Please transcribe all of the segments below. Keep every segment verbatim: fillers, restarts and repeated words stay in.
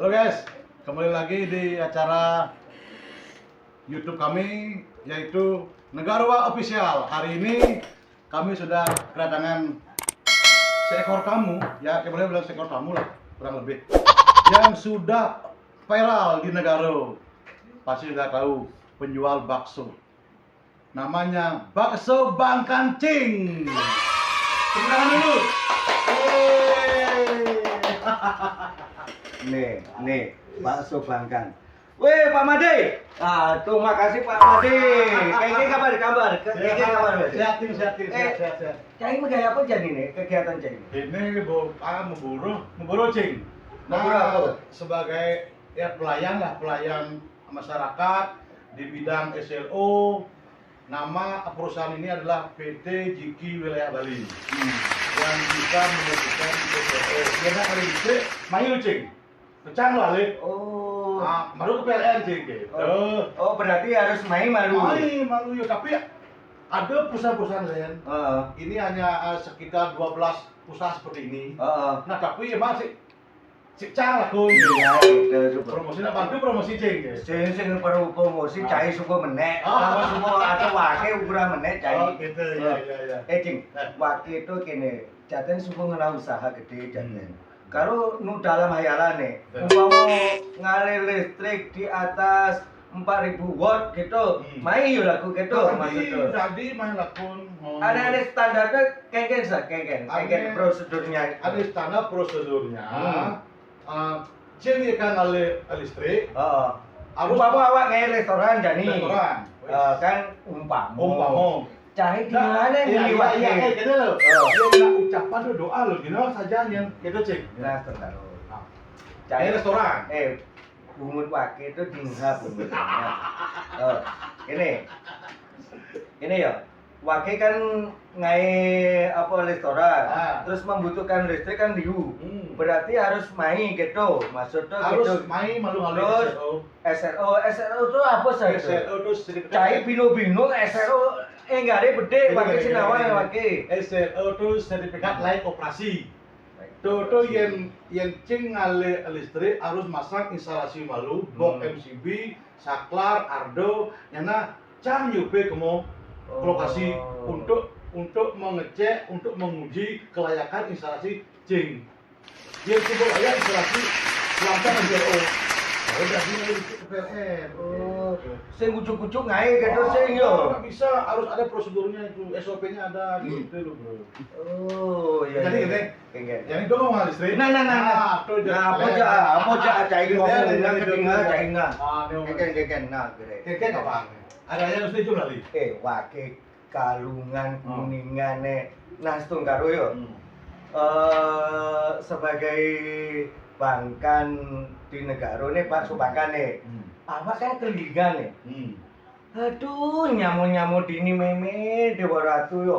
Halo guys, kembali lagi di acara YouTube kami, yaitu Negarowa Official. Hari ini kami sudah kedatangan seekor tamu, ya, kita boleh bilang seekor tamu lah, kurang lebih, yang sudah viral di Negaro. Pasti sudah tahu, penjual bakso. Namanya Bakso Bangkan Cing. Tepuk tangan dulu. Yeay. Nih, nih, bakso Bangkan. Weh, Pak Made. Ah, tuh, makasih, Pak Made. Kayak kabar, kabar. Kayak kabar. Sehat, Cing, sehat, Cing. Sehat, Eh, sehat, sehat. Cai megai apa jadi nih, kegiatan Cai? Ini bu, ah, meburu, meburu, Cing. Meburu Nah, apa? Sebagai, ya, pelayan lah, pelayan masyarakat di bidang S L O. Nama perusahaan ini adalah P T Jiki Wilayah Bali. Hmm. Yang bisa menyebutkan S L O. Ya, nak hari itu, mayu, Cing. Pecah lah, Le. Oh. Ah, malu ke P L N, Cing, gitu. Oh. Oh, berarti harus main malu. Main malu, ya, tapi ada perusahaan-perusahaan lain. Heeh. Ini hanya, eh, sekitar dua belas usaha seperti ini. Heeh. Nah, tapi emang si, si Cang lah, Kun. Iya, gitu, coba. Promosi, nak bantu promosi, Cing, gitu. Sing, sing pro-, promosi, Ah. Cai suka menek. Ah. Apa semua ada wake ukuran menek, Cai. Oh, gitu, iya, Heeh. Iya, iya. Eh, Cing, Eh. Wake itu gini, jadinya suka ngena usaha gede, jadinya. Hmm. Kalau nu dalam hayalan nih, Betul. Umpama ngalih listrik di atas empat ribu watt gitu, Hmm. Main yo lagu gitu, Tadi, maksudnya. Tadi main lakon, oh. Ada, ada standarnya, kengken sa, kengken, kengken Ada, prosedurnya. Ada standar prosedurnya. Hmm. Eh, Cing ya kan ngalih listrik. Heeh. Harus Umpama awak ngalih restoran, jani. Restoran, Eh, wis. Kan umpama. Umpama. Cai di Nah, mana iya, nih, iya, Wak? Iya, kayak gitu loh. Oh. Dia nak ucapan tuh doa loh, gini loh saja yang gitu, Cing. Nah, sebentar. Nah. Cai restoran. Eh, bungut wake itu dingha bungut. Oh, ini. Ini ya. Wake kan ngai apa restoran. Ah. Terus membutuhkan listrik kan liu. Hmm. Berarti harus mai gitu. Maksudnya Harus gitu. Mai malu-malu Terus S R O. S R O, S R O itu apa sih itu? S R O itu sertifikat. Cai bino-bino S R O, eh, nggak ada bedek, Jadi pakai gini, sinawa gini, ya, gini. Pakai. S R O itu sertifikat layak operasi. Layak Tuh, tuh operasi. Yen, yen Cing ngalih listrik harus masang instalasi malu, box Hmm. M C B, saklar, ardo, nyana Cang nyupe kemo ke lokasi Oh. untuk, untuk mengecek, untuk menguji kelayakan instalasi Cing. Dia coba ya instalasi lampu S R O. Kalau udah dia itu ke P L N. Oh, Gitu. Sing ujuk-ujuk ngai gitu Oh, sing yo. Nggak bisa, harus ada prosedurnya itu, S O P-nya ada Hmm. gitu loh, Bro. Oh, iya. Jadi iya, gini, iya. Kengken. Yang itu mau listrik. Nah, nah, nah, nah. Nah, tuh, Nah, apa jangan. Ja, apa ja, cai Gitu, ngomong, gitu, nah, gitu, ketinggal, gitu. Cai nah. Ah, dia Kengken, ngomong. Kengken, nah, gede. Kengken apa? Ada yang setuju lali? Eh, wake Kalungan, Hmm. Kuningan, eh. Nah, Stungkaro yo. Hmm. Eh, sebagai Bangkan di Negaro nih, Pak Subangkan nih. Hmm. Awak kan kelingan nih. Hmm. Aduh, nyamo-nyamo dini meme Dewa Ratu yo.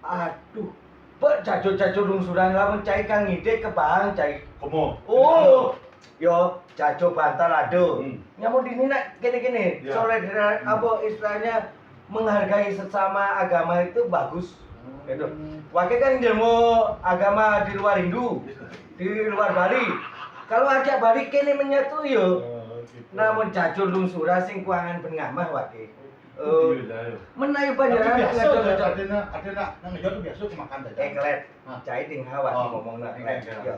Hmm. Aduh, Pak jajo-jajo lungsuran lamun cai kang ngide kebang cai. Kemo. Oh, yo jajo bantal ado. Hmm. Nyamo dini nak kene-kene. Ya. Solidar Hmm. apa istilahnya menghargai sesama agama itu bagus. Hmm. Gitu. Wake kan ilmu agama di luar Hindu, di luar Bali. Kalau ajak Bali kene menyatu yo. Oh, gitu. Namun jajo lungsuran sing kuangan pengamah wake. Oh, iya, iya. Menawi Tapi panjenengan biasa, ngajak-ngajak. Ada nak, ada nak, nang ngejot tuh biasa kemakan aja. Eh, kelet. Hah? Cai ding hawa Oh, ngomong nak, iya, kelet. Iya. Yo.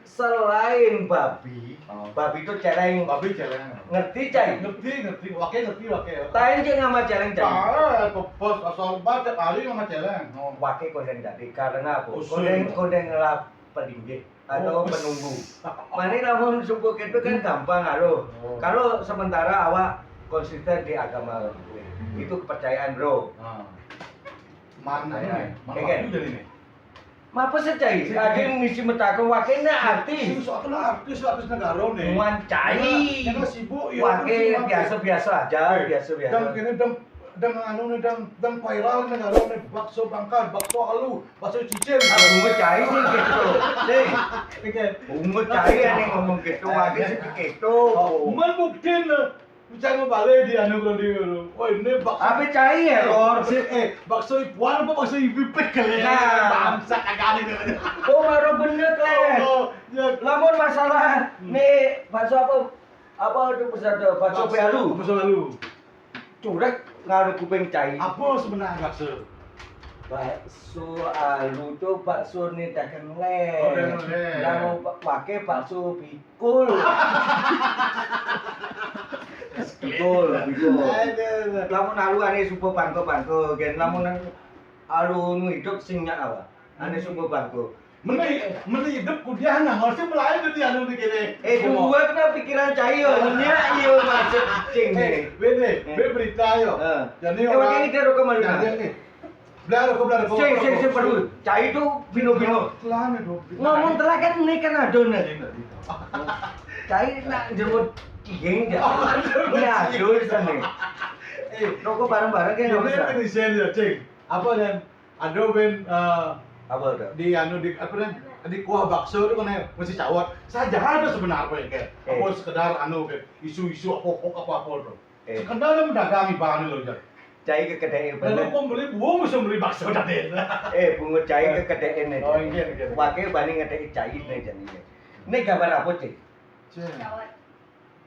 Selain babi, Oh. Babi itu celeng. Babi celeng. Ngerti, Cai? Ngerti, ngerti. Wake ngerti, wake. Tain cek nama celeng, Cai. Ah, pepos asal obat tiap hari nama celeng. Oh. Wake kondeng tadi. Karena apa? Usul. Kondeng, kondeng ngelap pelinggih atau Oh. Penunggu. Mane lamun suku gitu kan gampang, alo. Oh. Kalau sementara awak konsisten di agama, itu kepercayaan, Bro. Ah. Mana Percayaan. Ini? Mana Kengken. Waktu dari ini? Mapa sih, Cai? Sing Ade ini. Misi metako wakene Sing artis. Soalnya artis, artis negara nih. Muan cai. Karena, karena sibuk, ya, Wake kan cuma biasa-biasa aja, Eh, biasa-biasa. Dan kene dan, dan anu nih, dan, dan viral nih negara nih, bakso Bangkan, bakso alu, bakso cicil. Ah, bungut cai sih gitu. Sing. Oke. Bungut cai ane ngomong gitu, Wake sih gitu. Oh, men buktin loh. Bocah mau balik di anu, Bro, di, Bro. Oh, ini bakso. Apa cai ya, Lor? Si, eh, bakso ipuan apa bakso ipipik kali ya? Nah. Bangsa kagak ada namanya. Oh, baru bener, Leh. Oh, ya. Lamun masalah nih, bakso apa? Apa itu, bakso baru? Bakso baru. Curek ngaruh kuping cai. Apa sebenarnya bakso? Bakso alu tuh bakso nih dagang, Leh. Oh, dagang, Leh. Lamun pakai bakso pikul. Pikul, pikul. Aduh. Lamun alu ane supo bangko-bangko, gen lamun alu hidup sing nyak apa? Ane supo bangko. Meni, meni hidup kudiah nah, harusnya mulai tuh di anu di kene. Eh, buat na pikiran cai yo, nyak yo maksud cing. Eh, bene, be berita yo. Jadi orang ini dia rokok malu. Blar aku blar aku. Sing, sing, sing, perlu. Cai itu bino-bino. Telah nih, Bro. Ngomong telah kan ini kan ada nih. Cai nak jemput kieng ya. Ya, ada di sana. Eh, rokok bareng-bareng kan nggak bisa. Ini ya, Cing. Apa dan ada ben eh, apa tuh? Di anu di apa dan di kuah bakso itu kan mesti cawat. Saja ada sebenarnya kayak apa sekedar anu kayak isu-isu apa apa apa tuh. Eh. Sekedar dia mendagangi bahan lo aja. Cai kekedai bener. Lalu kau beli buah bisa beli bakso tadi. Eh, bungut cai kekedai ini. Oh, iya, iya. Wakil bani ngedai cai ini jadinya. Ini gambar apa, Cik? Cik. Cawat.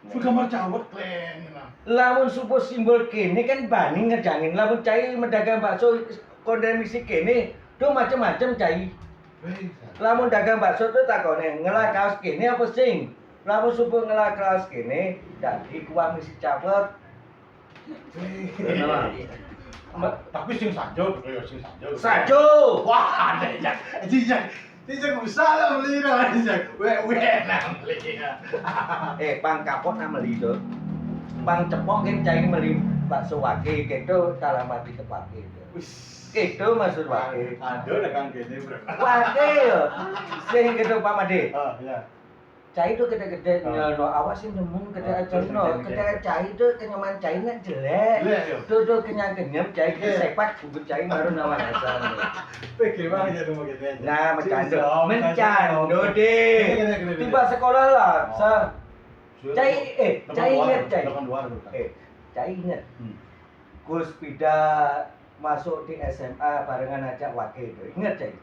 Ini gambar cawat keren nah. Lamun supo simbol kene kan bani ngejangin. Lamun cai mendagang bakso konten misi kene, do macam-macam cai. Lamun dagang bakso tuh takone ngelah kaos kene apa sing? Lamun supo ngelah kaos kene, dadi kuah misi cawet. Tapi sing sajo, ya sing sajo. Sajo. Wah, ada ya. Iya. Ini jangan usah lah beli dah, ini jangan. Weh, weh, nah beli ya. Eh, pang kapok nah beli tuh. Pang cepok kan cai beli bakso wake gitu, dalam arti tepake itu. Wis. Gitu maksud wake. Ada dagang gini, Bro. Wake yo. Sing gitu Pak Made. Oh, iya. Cai itu gede-gede nyono, awas sih nemen gede aja no. Gede cai itu kenyaman cai nak jelek. Jelek, yo. Tuh tuh kenyang kenyem cai itu sepak buku cai baru nama dasar. Pikir banget ya tuh gede. Nah, mencando, mencando deh. Tiba sekolah lah, sa. Cai, eh, cai inget cai. Eh, cai inget. Gus Pida masuk di S M A barengan ajak wake itu. Inget cai?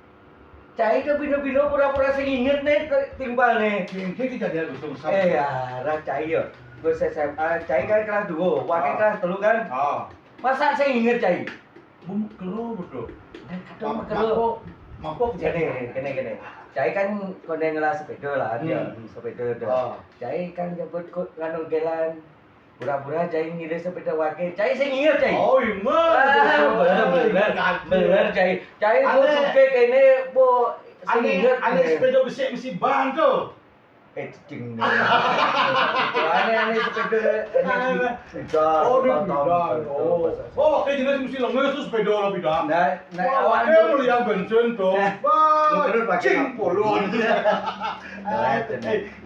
Cai itu bino-bino pura-pura sing inget nih timpal nih. Ini kejadian Gus Gus. Eh ya, ra cai yo. Gus S M A, cai kan kelas dua, wake kelas telu kan. Masa sing inget cai? Bum kelo betul. Dan kadang kelo. Mampu, mampu kene kene kene. Cai kan konde ngelah sepeda lah dia, sepeda itu. Cai kan nyebut kok nganu gelan. Pura-pura cai ngiris sepeda wake. Cai sing inget cai. Oh, inget. Bener bener. Bener cai. Cai bu suke kene bu sing inget. Ane sepeda besi besi ban tuh. Eh, cing. Ane ane sepeda ane bidang. Oh, dia bidang. Oh, oh, kayak jelas mesti lemes tuh sepeda lah bidang. Nah, nah, wah, awan dia tuh beli yang bensin tuh. Wah, cing puluhan.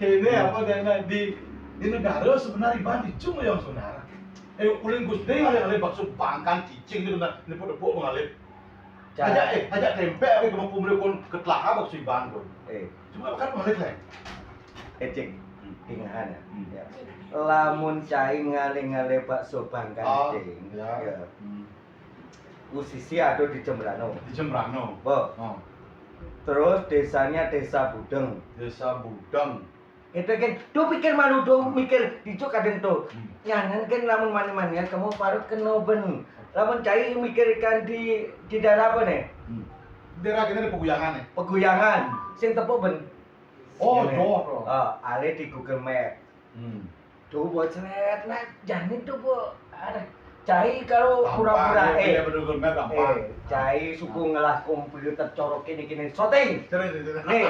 Ini apa dan di di negara sebenarnya ban dicung yang sebenarnya. Eh, ulin Gus Ding ada ada bakso bangkan cicing itu kena nepuk-nepuk mengalir. Aja eh aja tempe apa kamu kumpul kon ketelaha bakso ban kon. Eh, cuma kan mengalir lah. Eh, cing, ingahan ya. Lamun cai ngale-ngale bakso bangkan cing. Ya. Usisi ada di Jembrano. Di Jembrano. Bo. Terus desanya Desa Budeng. Desa Budeng. Itu kan, tuh pikir malu tuh, mikir dicuk kadang tuh. Nyanan kan lamun mani-manian kamu parut kena ben. Lamun cai mikirkan di di daerah apa nih? Daerah kita ada peguyangan ya. Peguyangan, sing tepuk ben. Oh, doh. Ah, ale di Google Map. Tuh buat seret, nah, jani tuh bu, ada cai kalau pura-pura eh, eh, cai suku ngelah komputer corok kini kini syuting. Nih,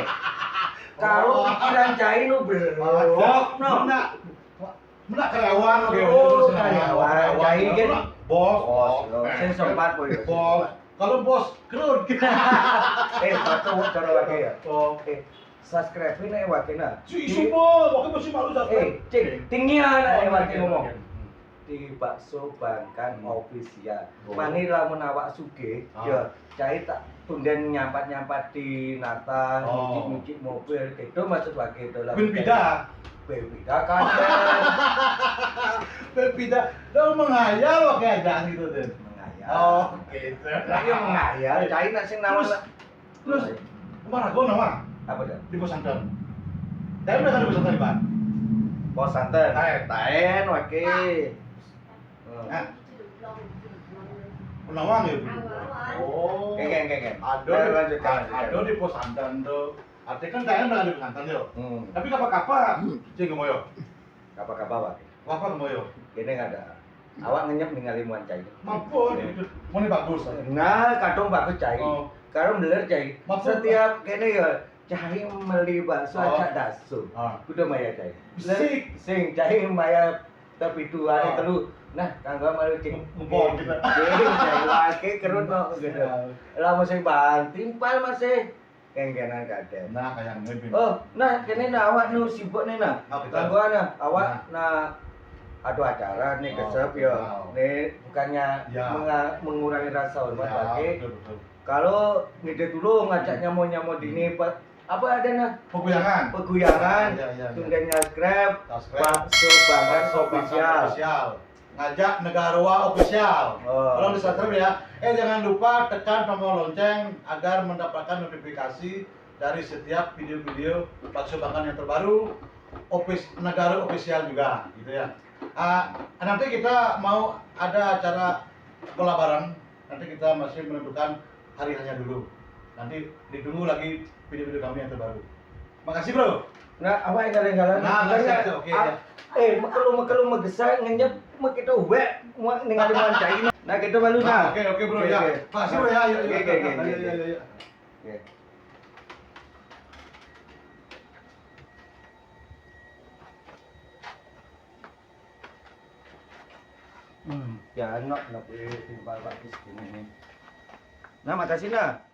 kalau pikiran cai nu belok, no. Mena karyawan, oke, oh, karyawan, cai kan bos, bos, sing sempat boy. Bos, kalau bos kerut. Eh, satu cara lagi ya. Oke. Subscribe ini wakina. Si supo, wakil mesti malu subscribe. Eh, cing, tinggi anak eh wakil ngomong. Di bakso bangkan official. Mani lamun awak sugih, ya cai tak tunden nyampat-nyampat di Natal, nyuci-nyuci mobil, gitu maksud wakil itu lah. Ben beda. Ben beda kan. Bebida, lo menghayal pakai aja gitu deh. Menghayal. Oh, gitu. Iya menghayal, cai nak sing nawang. Terus, terus, kemana gua nama? Apa dah? Di pesantren. Tapi udah kan di pesantren, Pak? Pos santen. Taen. Taen, oke. Nah, nawang ya, Bu? Oh. Oke, oke, oke. Ada Nah, di, lanjutkan, lanjutkan. Ada di pesantren tuh. Artinya kan taen udah di pesantren yo. Hmm. Tapi apa-apa? Cing mau yo. Apa kabar, Pak? Apa mau yo? Ini ada. Awak ngenyep ningali muan cai. Mampu gitu. Mau ini bagus. Nah, kadung bagus cai. Oh. Kadung beler cai. Maksud- Setiap kene ya cai meli bakso Oh. ajak dasu. Ah. Kudu maya cai. Sik. Sing cai maya tapi dua hari Oh. telu. Nah, kanggo malu cing. Ngempong gitu. Cing, cai lagi kerut no gitu. Ya. Lah masih ban timpal masih kengkenan kadang. Nah, kayak ngene. Oh, nah kene nah awak nu sibuk nih nah. Apa itu? Gangguan nah, awak Nah. Nah aduh acara nih Oh, kesep ya. wow. Nih bukannya Ya. menga- mengurangi rasa hormat Ya, lagi. Betul, betul. Kalau ngide dulu ngajak nyamo-nyamo dini Pak, apa ada nah? Peguyangan. Peguyangan, Ya, ya, ya. Tungganya Scrap, Subscribe. Bakso Banget Bakso Official. Official. Ngajak Negara Official. Oh. Kalau di subscribe ya. Eh, jangan lupa tekan tombol lonceng agar mendapatkan notifikasi dari setiap video-video Bakso Banget yang terbaru. Office Negara Official juga, gitu ya. Ah, nanti kita mau ada acara bola bareng. Nanti kita masih menentukan hari hanya dulu. Nanti ditunggu lagi video-video kami yang terbaru. Makasih, Bro. Nah, apa yang kalian kalian? Nah, Makanya, siap, siap, oke, ah, ya. Eh, mekelu-mekelu megesa ngenyep mek kita wek muat ningali muan cai. Nah, kita baru nah. Oke, oke, Bro, Oke, ya. oke. Makasih, Bro, ya. Ayo, ayo, Oke, oke, ayo, oke, ayo, oke, ayo, oke. ayo. Oke. Hmm, ya enak nak timbal bagus gini nih. Nah, makasih nah.